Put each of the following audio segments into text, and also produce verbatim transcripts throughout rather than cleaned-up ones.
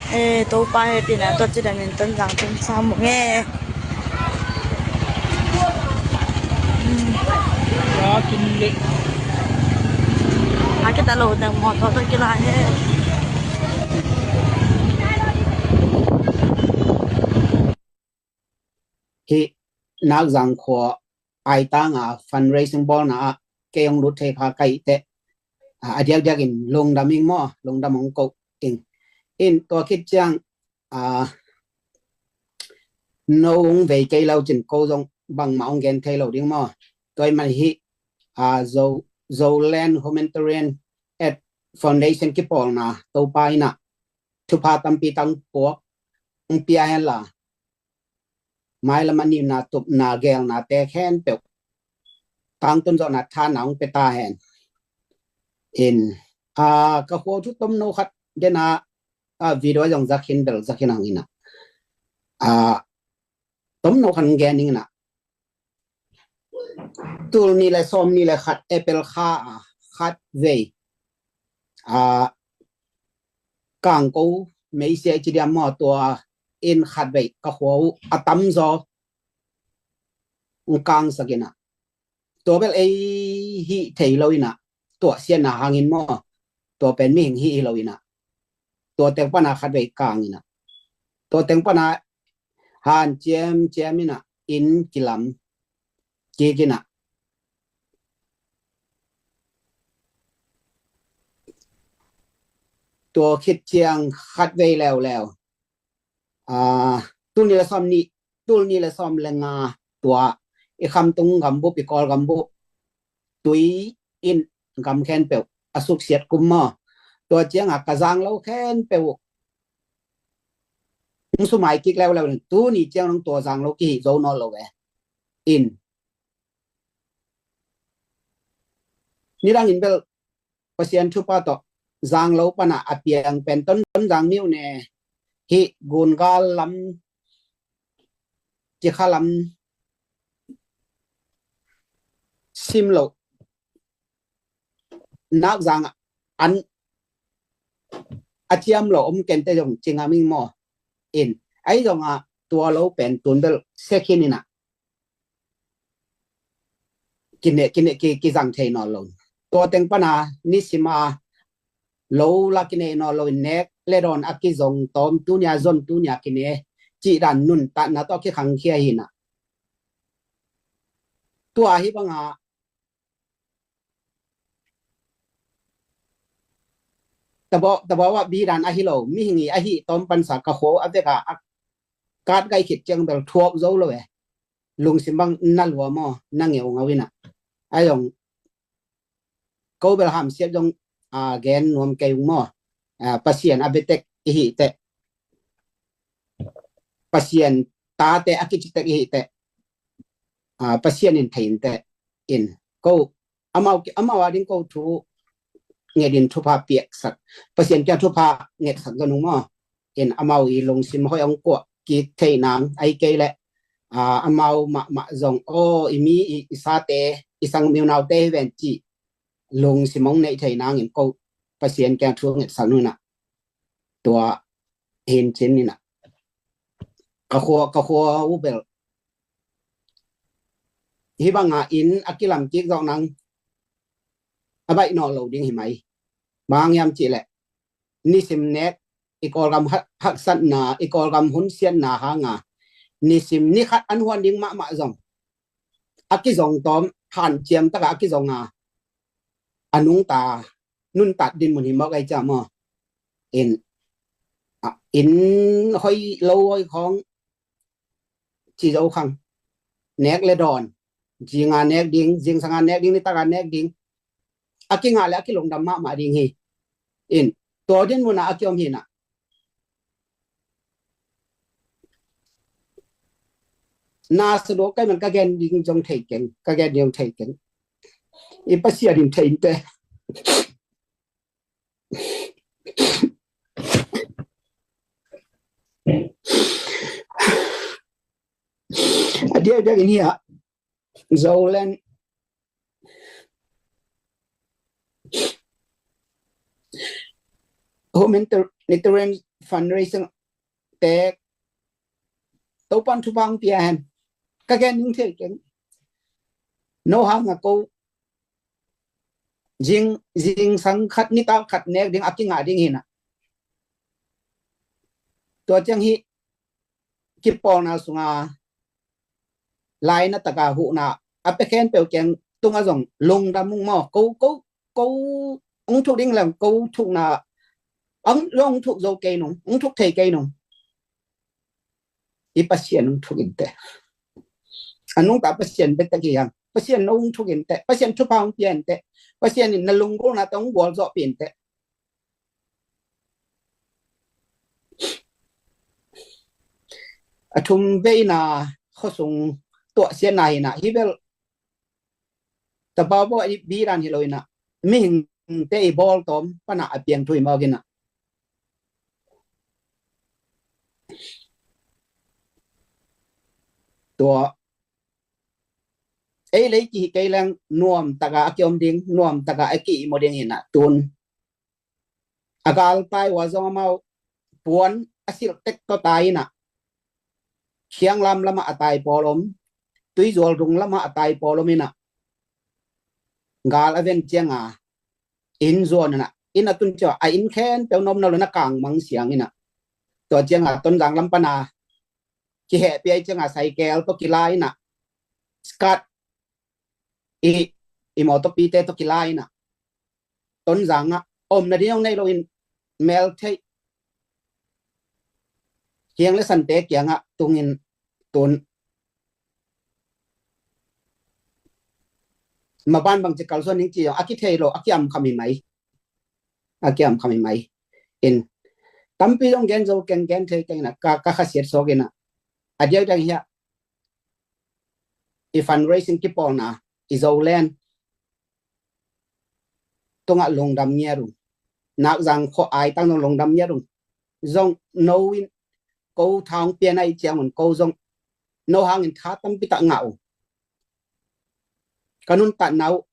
Eh, Topa hehpihna tawh cidam in Tonzang tung sa mawk e. A kita lo dang mawtaw tawh kila e. Hih Nakzang khua aitanga fundraising bawlna ah kei hong lut thei kha ka hih teh, a, a diakdiakin lungdam ing maw, lungdam hong ko ing. In tua khit ciang, a, no hong vei kei lo cin ko zong bangmah hong gen thei lo ding maw. Tua ahih manin hih, a, Zo, Zoland Humanitarian Aid Foundation kipawlna Topa in ah thupha tampi tang puak hong pia hen la, mailam a nihna tupna geelna te khempeuh tangtun zawhna thanna hong pia ta hen. In, a, ka khua thu tomno khat den a, a, video zong zak khin bel zak khin hang in ah, a, tomno khat gen ing in ah, tul nih le sawm nih le khat April kha a khat vei, a, kangko meisia i ci diam maw, tua in khat vei ka khua uh a tamzaw hong kangsak in ah, tua bel ei hih thei lo in ah, tuahsiatna hangin maw, tua pen mihing hih hi lo in ah, tua teng pana khat vei kang in ah, tua teng pana hanciamciam in ah, inn kilam kik in ah, tua khit ciang khat vei leuleu, a, tul nih le sawm nih, tul nih le sawm le nga tua i Khamtung gambup, i Kawl gambup tui in gam khempeuh a suksiat kum maw. Tua cianga ka zanglo khempeuh hong sumai kik leuleu in, tuni ciang dong tua zanglo kihih zo nawn lo ve. In, nidangin bel Pasian thupha tawh zanglo pana a piang pen Ton, Tonzang myone, hih Gungal lam, Cikha lam sim lo, Nakzang an a ciam lo om kente zong ci ngam ing maw. In, ahi zongah tua lo pen tun bel sekhin in ah kine, kine, ki, kizang thei nawn lo. Tua teng pana nisim a lo la kinei nawn lo in, nek le dawn a kizong tawm, tunia zon tunia kine cih dan nuntakna tawh kikhangkhia hi in ah. Tua hi banga tabawh, tabawh ah bidan ahi lo, mihing i ahi tawm pansa ka khua a vek a, a kat gai khit ciang bel thuak zo lo e. Lungsim bang na lua maw, na ngeungau in ah. Ahi zong ko bel hamsiat zong, a, gen nuam kei ung maw. A, Pasian a biatek i hih teh, Pasian tate a kicitek i hih teh, a, Pasian in thei in teh, in ko amau, amau a ding ko thu nget in thupha piaksak, Pasian kiang thupha ngetsak zon ung maw. In amau i lungsim hoih hong kuah kik thei nang, ahih kei leh, a, amau mahmah zong, aw, i mi i, i sate, i sang mi unaute hi ven cih lungsim hong neih thei nangin ko Pasian kiang thu ngetsak un ah. Tua hin cin in ah, ka khua, ka khua uh bel hih banga inn a kilam kik zawh nang a baih nawn lo ding hi mai. Bang hang hiam cih leh nisim nek, i Kawlgam ha-, haksatna, i Kawlgam hunsiatna hanga nisim ni khat an huan ding mahmah zong a kizong tawm, hanciam taka a kizonga a nungta nuntak dinmun hi mawk ahi ciah maw. In, a, inn hoih lo hoih khawng ci zo khang. Nek le dawn, zinga nek ding, zingsanga nek ding, nitaka nek ding, a kingah le a kilungdam mahmah ding hi. In, tua dinmuna a kiom hi in ah, na sa dawk kai man ka gen ding zong thei keng, ka gen ding zong thei keng. I Pasian in thei in teh. A diakdiak in hi ah, Zoland Humanitarian fundraising te Topan thupha hong pia hen. Ka gen ning thei keng. No hang a ko zing, zingsang khat nitak khat nek ding a kingah ding hi na. Tua ciang hi kipawlna sunga laina taka huhna a pia khempeuh kiang tunga zong lungdam ung maw. Ko, ko, ko hong thuk ding leng ko thukna ang zong hong thuk zo kei nung, hong thuk thei kei nung. I Pasian hong thuk inteh. A nungta Pasian bek tak hi hang. Pasian no hong thuk inteh. Pasian thupha hong pia inteh. Pasian in na lunggulna tawh hong gualzawhpih inteh. A thum veina khuasung tuahsiatna hi na, hi bel tapapaw i bidan hi lo hi na, mihingte i bawltawm pana a piang thu hi mawk hi na. Tua ei lei kihi kei leng nuam taka a kiom ding, nuam taka a ki-ihmu ding hi na. Tun a galtai uh a zong amau puan a silh tek tawh tai hi na. Khianglam lamah a tai pawl om, tuizual dung lamah a tai pawl om hi na. Gal a ven cianga inn zuan hi na, inn a tun ciang a inn khempeuh na omna lo na kangmang siang hi na. Tua cianga Tonzang lam pana kihehpih ai cianga saikel tawh kila hi na. Skat i, i mawtawpite tawh kila hi na. Tonzang ah omna ding hong nei loin mel theih hiang le sante kiangah tungin tun maban bangci kalsuan ning ci zong a kithei lo, a kiamkham hi mai. A kiamkham hi mai. In tampi zong gen zo keng, gen thei keng na ka, ka khasiat sawk hi na. A diakdiak hiah i fundraising kipawlna i Zoland tungah lungdam ngiat ung. Nakzang khua ai tang zong lungdam ngiat ung. Zong no in ko tha hong pian ai ciangun ko zong no hangin tha tampi tak ngah ung. Ka nuntatna uh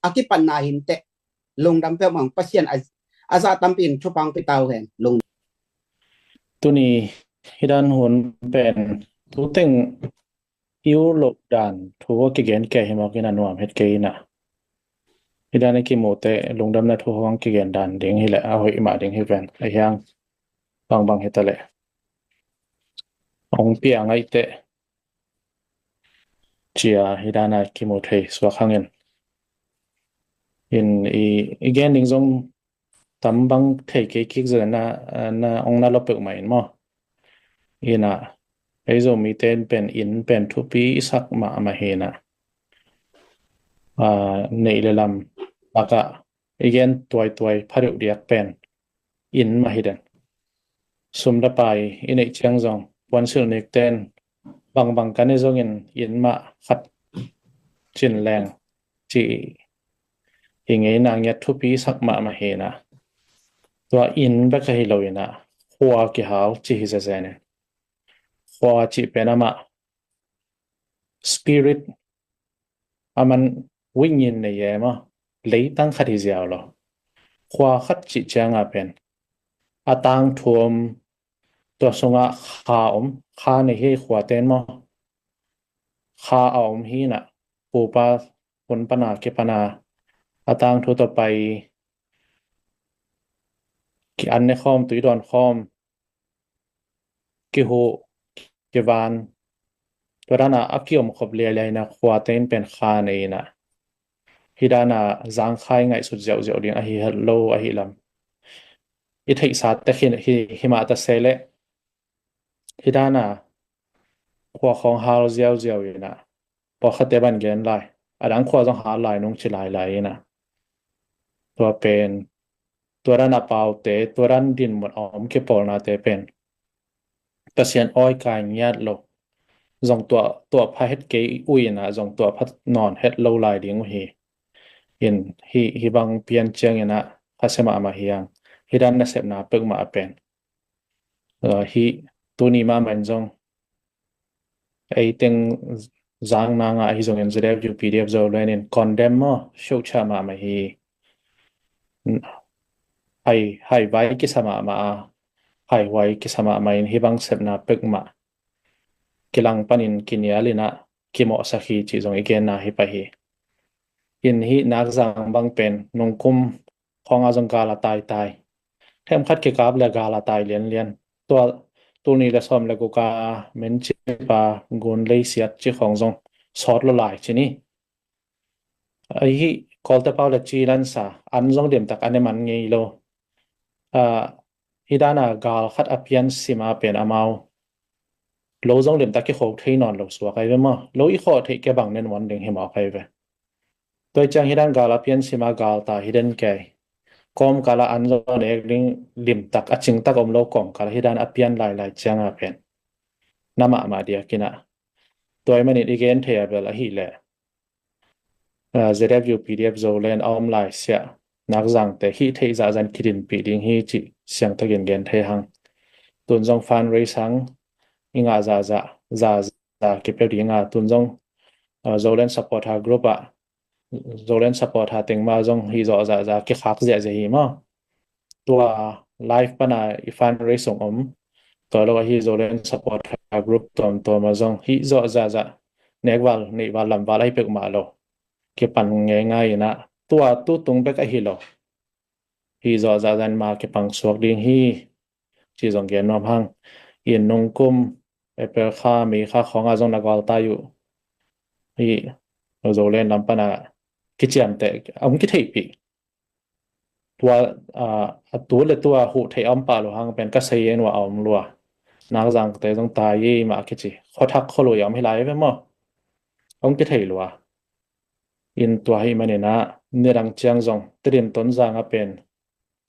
a kipatna hinteh lungdam peuhmah ung. Pasian a, a zah tampi in thupha hong pia ta uh hen. Lungdam. Tuni hi dan hun pen tu teng i ut loh dan thu a kigen kei hi mawk hi na, nuam het kei hi na. Hi dan a kimu teh lungdamna thu hong kigen dan ding hi leh a hoih mah ding hi ven. A hiang bangbang hi ta leh hong pia ngaih teh cia hi dan a kimu thei suak hangin. In i, i gen ding zong tam bang thei kei kik zia na, na ong na lo peuhmah in maw. Ina ei Zomite in pen inn pen thupi i sak mahmah hi na. A, neih le lam lakah i gen tuaituai pha deuh diak pen inn mah hi den. Sum le pai i neih ciang zong puansilh nik ten bangbang ka ne zongin inn mah khat cin leng ci i ngeina ngiat thupi sak mahmah hi na. Tua inn bek ahi lo ina khua kihau ci hi zezen in. Khua cih pen amah spirit, aman wingin nei e maw, leitang khat hi ziau lo. Khua khat cih cianga pen a tangthu om, tua sungah kha om, kha nei hi khua ten maw. Kha a om hi na, pupa hun pana kipana a tangthu tawh pai, ki an ne khawm, tui dawn khawm, kihuh, kivan, tua dana a kiom khop liailiai na khuate in pen kha nei na. Hi dana zangkhai ngaihsut ziauziau ding ahi het lo ahi lam i theihsa tek hi, hi, hi mah ta se leh hi dana khua khawng hal ziauziau ina pawlkhatte ban gen lai, a dang khua zong hal lai nung ci lailai ina. Tua pen tua dan a paute, tua dan dinmun a om kipawlnate pen Pasian awi kai ngiat lo. Zong tuah, tuah pha het kei uh ina zong tuah pha nawn het lo lai ding uh hi. In hi, hi bang pian ciang ina khasia mahmah hiang. Hi dan nasepna peuhmah a pen. Aa, hi tuni mahmah in zong ei teng zang nanga ahi zongin Z F U P D F Zoland in condemn maw, show cha mahmah hi. Hai, hai vai kisa mahmah a, haihuai kisa mahmah in hih bang sepna peuhmah kilang panin kinial in ah kimawhsak hi cih zong i genna hi pah hi. In hih Nakzang bang pen nungkum khawngah zong gal a taitai. Themkhat kikap le gal a tai lianlian. Tua tul nih le sawm le guk a Menchip a gun leisiat cih khawng zong sawt lo lai ci ni. Ahi Kawlte pau le ci lansa an zong limtak a ne man ngei lo. Hih dana gal khat a pian sima pen amau lo zong limtak i khawh thei nawn lo suak ai ve maw? Lo i khawh theih kei bang nen muan ding hi mawk ai ve. Tua ciang hih dan gal a pian sima gal ta hi den kei. Kawmkala an zong nek ding limtak a cingtak om lo kawmkala hih dan a pian lailai cianga pen na mahmah diakinah. Tua i manin i gen thei a bel ahih leh ZFU PDF Zoland a om lai siah Nakzangte hih theih zahzan kidinpih ding hi cih siangtakin gen thei hang. Tun zong fundraise hang i ngah zahzah zahzah kipia dinga tun zong Zoland supporter group ah Zoland supporter teng ma zong hih zawh zahzah kikhak ziahziah hi maw? Tua live pana i fundraise sung om tua lo ahi Zoland supporter group tuamtuam a zong hih zawh zahzah nekval neihval lamval ahi peuhmah lo kipan ngeingai inah tua tu tung bek ahi lo. Hih zawh zahzah ma kipang suak ding hi cih zong gen nuam hang. In nungkum April kha May kha khawngah zong na galtai uh hih Zoland lam pana kiciamteh a hong kitheihpih. Tua a tu le tua huh theih a om pah lua hang pen ka sei en uh a om lua. Nakzangte zong tai i mah kici khuathak khualui a om hi lai ve maw? A hong kithei lua. In tua hih maninah nidang ciang zong Tedim Tonzang a pen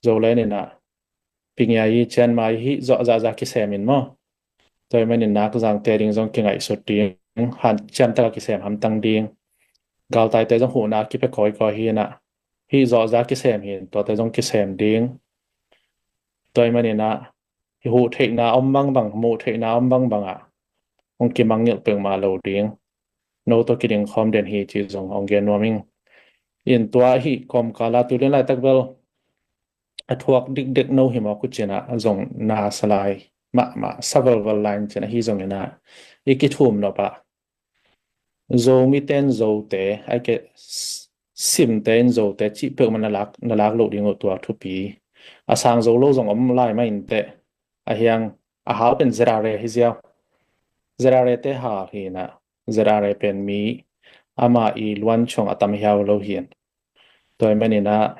Zoland inah pingia i cianmai hih zawh zahzah kisem in maw? Tua i manin Nakzangte ding zong kingaihsut ding, han ciamtaka kisem hamtang ding. Galtaite zong huhna kipia kawikawi hi inah hih zawh zah kisem hi in tuate zong kisem ding. Tua i maninah hih huh theihna om bangbang, muh theihna om bangbangah hong kimangngilh peuhmah lo ding. No tawh kiding khawm den hi cih zong hong gen nuam ing. In tua hih kawmkala tu lian laitak bel a thuak dikdek no hi mawk uh cinah zong na sa lai mahmah sa valval lai in cinah hi zong inah i kithum nopah Zomite in Zote ai ke Simte in Zote cih peuhmah na lak, na lak loh ding uh tua thupi. A sang zo lo zong om lai mah inteh a hiang a hau pen ZRA hi ziau. ZRA te hal hi inah ZRA pen mi ama i luan chung a tam hiau lo hi in. Tua i maninah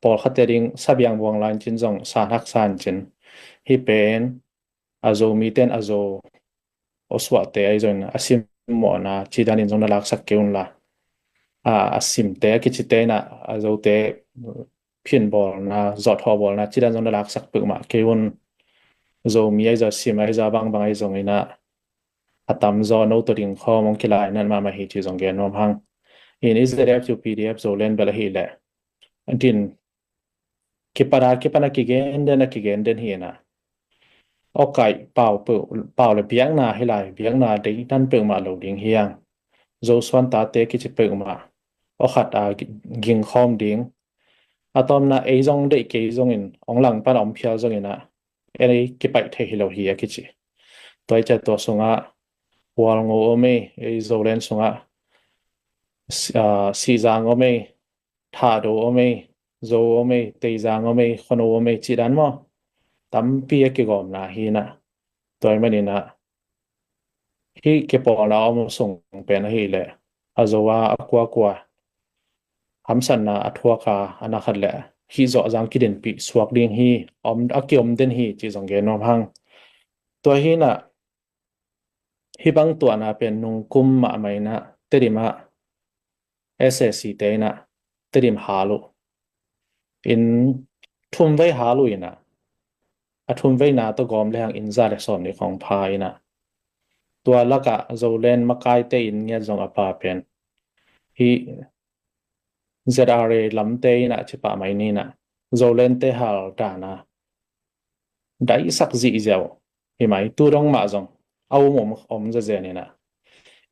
pawlkhatte ding sabiang buang lai in cin zong san hak san cin hih pen a Zomite in a Zo awsuahte ahi zongin a simmawhna cidanin zong na laksak kei unla a Simte a kicite inah a Zote phinbawlna zawhthawhbawlna cidan zong na laksak peuhmah kei un. Zomi ahi zaw Sim ahi zaw bangbang ahi zonginah a tamzaw no tawh ding khawm hong kilainat mahmah hi cih zong gen nuam hang. In i ZFU PDF Zoland bel ahih leh din kipana kipana kigen den a kigen den hi inah awkaih pau le biakna hi lai, biakna deidan peuhmah lo ding hiang. Zosuan tate kici peuhmah awkhat a gingkhawm ding. A tawmna ei zong deih kei zongin hong langpan a om phial zonginah ei kipaih thei hi lo hi a kici. Tua i ciah tua sungah Hualngo om ei, ei Zoland sungah Sihzang om ei, Thahdo om ei, Zo om ei, Teizang om ei, Khuano om ei cih dan maw? Tampi a kigawmna hi inah tua i maninah hih kipawlna a om sung pen ahih leh a Zo a a kuakua hamsatna a thuaka a na khat le hih zawhzang kidinpih suak ding hi, a kiom den hi cih zong gen nuam hang. Tua hi inah hih bang tuahna pen nungkum mahmah inah Tedim ah SAC te inah Tedim hal uh in thumvei hal uh inah a thumveina tawh gawm lehang in za le sawm nih khawng pha inah tua lakah Zoland makaite in ngiat zong a pa pen hih ZRA lamte inah cipah mai ninah Zolandte hal dana daisak zihziau hi mai tu dong mah zong a um om om zazen inah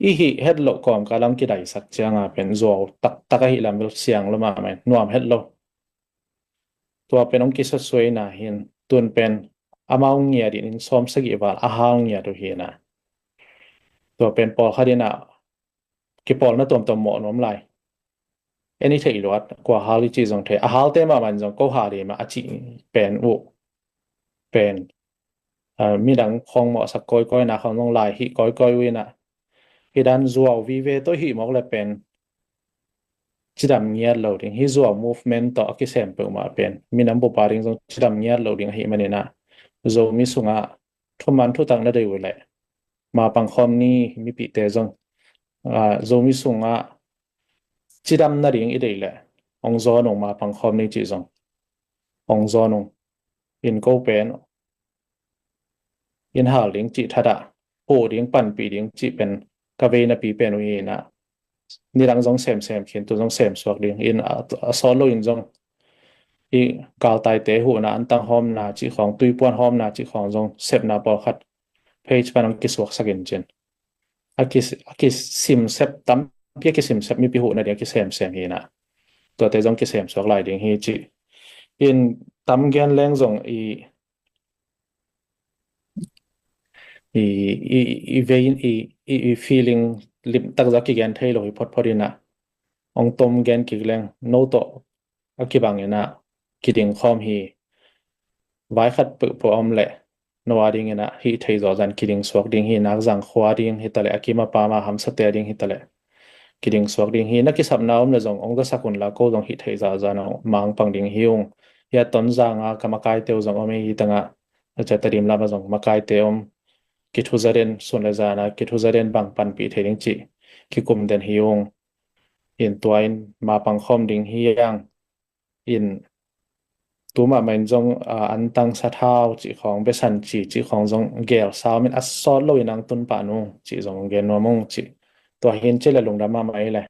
i hih het loh kawmkal lam kidaisak cianga pen zuau taktak ahi lam bel siang lo mahmah in nuam het lo. Tua pen hong kisasuaina hin tun pen amau ngiat in sawm sagih val a hal ngiat uh hi na. Tua pen pawlkhat in ah kipawlna tuamtuam mawh nuam lai. En i theih luat, kua hal i cih zong thei. A halte mahmah in zong ko hal hi mah a cih pen uh pen, ah, midang khawng mawhsak kawikawi na khawng zong lai hih kawikawi uh in ah, hih dan zuau vive tawh hih mawk le pen cidam ngiat lo ding. Hih zuau movement tawh a kisem peuhmah pen minam bup a ding zong cidam ngiat lo ding ahih manin ah, Zomi sungah thuman thutak na deih uh leh mapang khawm ni. Mipihte zong, ah, Zomi sungah cidam nading i deih leh ong zawn ung, mapang khawm ni cih zong ong zawn ung. In ko pen in hal ding cih thadah, huh ding, panpih ding cih pen ka vei napi pen uh hi na. Nidang zong semsem khin, tu zong semsuak ding in a, a sawt lo in zong i galtaite huhna, antang hawmna cih khawng, tuipuan hawmna cih khawng zong sepna pawlkhat page pan ong kisuaksak in cin a ki, a kisimsep, tampi a kisimsep, mipi huhna ding a kisemsem hi na. Tuate zong kisemsuak lai ding hi cih. In tam gen leng zong i i, i, i vei in i, i, i feeling limtak zah kigen thei lo hi photphot in ah, ong tom gen kik leng no tawh a kibang in ah kiding khawm hi. Vai khat peuhpeuh a om leh no a ding in ah hih thei zawh zan kiding suak ding hi. Nak zang khua ding hi taleh, a kim a pam a hamsate a ding hi taleh kiding suak ding hi. Na kisapna om le zong ong zasak un la, ko zong hih theih zahzah na mangpang ding hi ung. Hia Tonzang a ka makaite uh zong om hi, hi tangah a Tedim lam a zong makaite om. Kithuzaden, sun le zan a kithuzaden bang panpih thei ding cih kikum den hi ung. In tua in mapang khawm ding hi ang. In tu mahmah in zong, ah, antang sathau cih khawng, besan ci cih khawng zong gel sau min a sawt lo in ang tun pah nung cih zong gen nuam ung cih. Tua hin cih le lungdam mahmah i le.